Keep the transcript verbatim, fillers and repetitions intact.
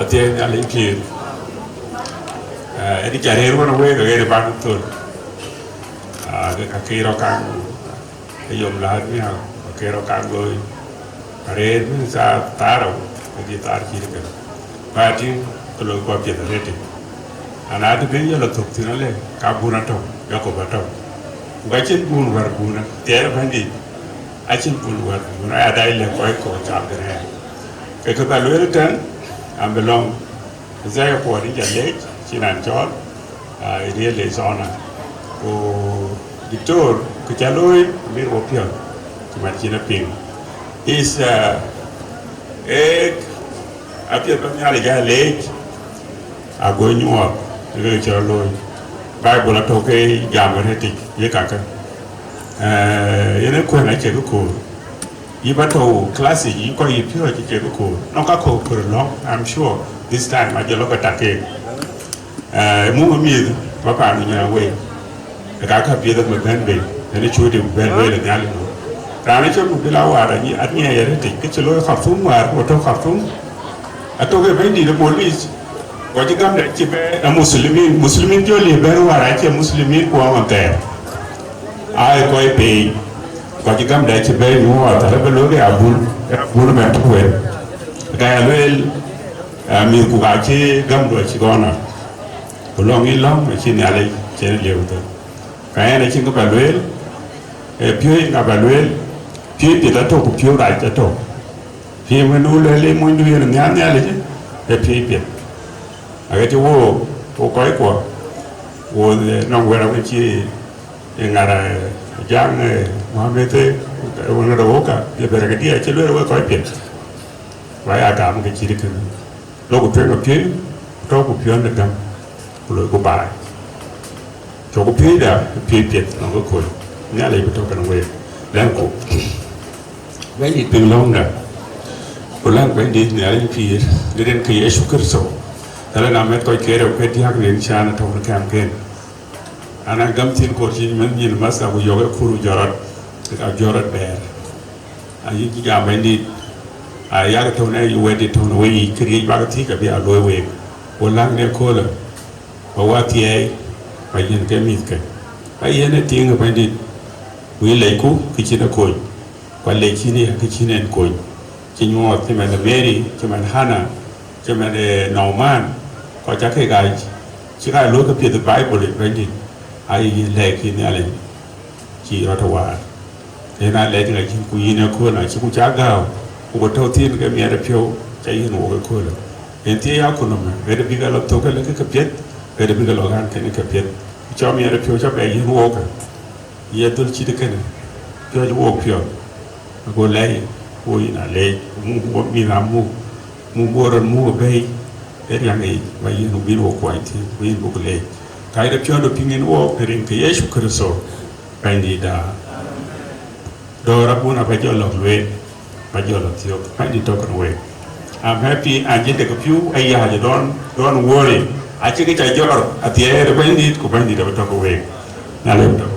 Athiɛɛi Nhialic pïïr. Ënë ca rëër wën wek aɣet ë bäk thöl. Akë rɔt kaŋ ë yom laat miäk, akë rɔt kaŋ looi. Arëër bï thaar thaarou, adï thaar cït kën. Ba tïŋ ke looi kuɔ piɛth arëtic. Ana të bï yɔl athök thïn alë, ka bun atɔ̈u, Jakop atɔ̈u. Ku ka cïn bun wär bun athiɛɛi Bɛ̈nydït. Acïn bun wär bun aya dai lɛ̈k kɔc kɔ̈k cam kën aya. Ke kë ba lueel tɛ̈n, am bï lɔ̈ŋ. Isaiah Kuɔt in ca leec, cïn an cɔɔl, uh, it really is honor. Ku Diktor, kë ca looi, amir wo piɔ̈n, cï man cïn apiŋ. Is, uh, ek, apiɛth ba Nhialic a leec, ago nyuɔɔth, ë kë cï rɔt looi. Bible atɔ̈ ke jam arëtic, ye kakë. Eh, yen ë kuɛ̈n acie kë koor. Yï ba tɔ̈u class yic, yï kɔc yï piɔ̈ɔ̈c acie kë koor. Nɔŋ ka kɔ̈k kör lɔ̈ŋ, I'm sure this time ajɔl lɔ ke tak keek. Eh, muk ë mïth ba paan ë nyɔɔŋ wei. Ë ka ka piɛth ë bɛ̈n bei, ënë cuutë bɛ̈n bei le Nhialic muk. Raan acï muk dï la waar anyiɛɛi arëtic, kë cï looi Khartoum waar, ku tɔ̈ Khartoum. Atɔ̈ ke bɛ̈nydït ë police, kɔc cï gämde cï bɛ ë Muslimin, Muslimin jɔl ye bɛ̈n waar acie Muslimin ku aɣɔn thɛɛr. Ai kɔc pei, kɔc cï gämde cï bɛ nyuɔɔth, arë bɛ looi ke abun, abun bɛ̈n tök wën. Ka ya lueel, eh, mïthku ka cï gämdu acï gɔn ɣɔn. Ku lɔ̈ŋ yï lɔ̈ŋ acï Nhialic cïn lieu thïn. Ka ɣɛn acïn kë ba lueel, eh, piööc ŋa ba lueel, piööc piɛth atök ku piööc rac atök. Piɛth wën nu lueel ë monydu yen nhial Nhialic, ee piɛth piɛth. Aɣet cï wook, wo kɔckuɔ, wo, eh, nɔŋ wɛ̈t awën cï, eh, ŋar, eh, Jaŋ, eh, Mohamed, eh, wën ŋar wook ka, ye bɛ̈rkë diɛɛr cï lueel wek kɔc piɛth. Wa ya gam ke cït kënë. Lok ku tueŋ apiɛth, tɔ̈ ku piɔ̈n de gäm, ku loi ku baai. Cɔk piööcda piööc piɛth nɔŋ ke kööl, Nhialic bï tɔ̈ kenë week. Lɛ̈ŋku, Bɛ̈nydït piŋ lɔ̈ŋda, ku läŋ Bɛ̈nydït Nhialic pïïr, në rin ke Yecu Kërtho. Thälë na mɛt kɔc ke rou ke diäk rin cän ë tɔ̈u në kɛmken. Ana gäm thïn koor cï mɛnh nyin masa ku yök ë kur jɔt rɔt, ka jɔt rɔt bɛ̈ɛ̈r. Ayï cï jam Bɛ̈nydït, a yak tɔ̈u në yï wɛ̈tdït tɔ̈u në weyiic, këriëëc bäk thiëëc abï a luɔ̈i week. Ku läŋ në köölë, ba wa thiɛɛi, ba yiɛ̈n ke mïthke. Ba yiɛ̈n ë tiiŋ ë Bɛ̈nydït, ku yï lecku kë cïn ë kony, ku alec cïn ë kë cïn en kony. Cï nyuɔɔth cï mɛn ë Mary, cï mɛn Hana, cï mɛn ë Naaman, kɔc ca kek aa cï ka luɔ̈i ke piɛth ë Baibul yic Bɛ̈nydït, ayï yïn lɛ̈k yïn Nhialic cï rɔt ë waar. Yen aa lɛc ŋa cïn ku yïn ëkööl acï ku ca gääu, ku ku tɔ̈u thïn ke miɛt ë piɔ̈u ca yïn wok ëköölë. Yen thiëëc aa ku nɔm, ɣet bï ke lɔ thök ke lëkë ke piɛth, ɣet bï ke lɔ ɣän kënë ke piɛth. Ku cɔ miɛt ë piɔ̈u ca bɛ yïn wok, ye dhöl cït kënë, piɔ̈ɔ̈c wok piɔ̈ɔ̈th, ago lɛ̈i, wo yïn aa leec, ku muk wo mïth aa muk, muk wo rɔt muk ë bɛ̈i, ë riäŋ yic, ba yïn bïn wo kuany thïn, ku yïn buk leec. Ka yïn ë piɔ̈ndu piŋ yïn wok në rin ke Yecu Kërtho, Bɛ̈nydïïtda. Dɔ̈ɔ̈r abun aba jɔ lɔ̈k lueel, ba jɔ lɔ thiɔ̈k, Bɛ̈nydït tɔ̈ kenë week. I'm happy, and yïn dek piu ë yääc, don't, don't worry. Acï kë ca jɔr athiɛɛr ë Bɛ̈nydït, ku Bɛ̈nydït abï tɔ̈ ke week. Nhialic abï tɔ̈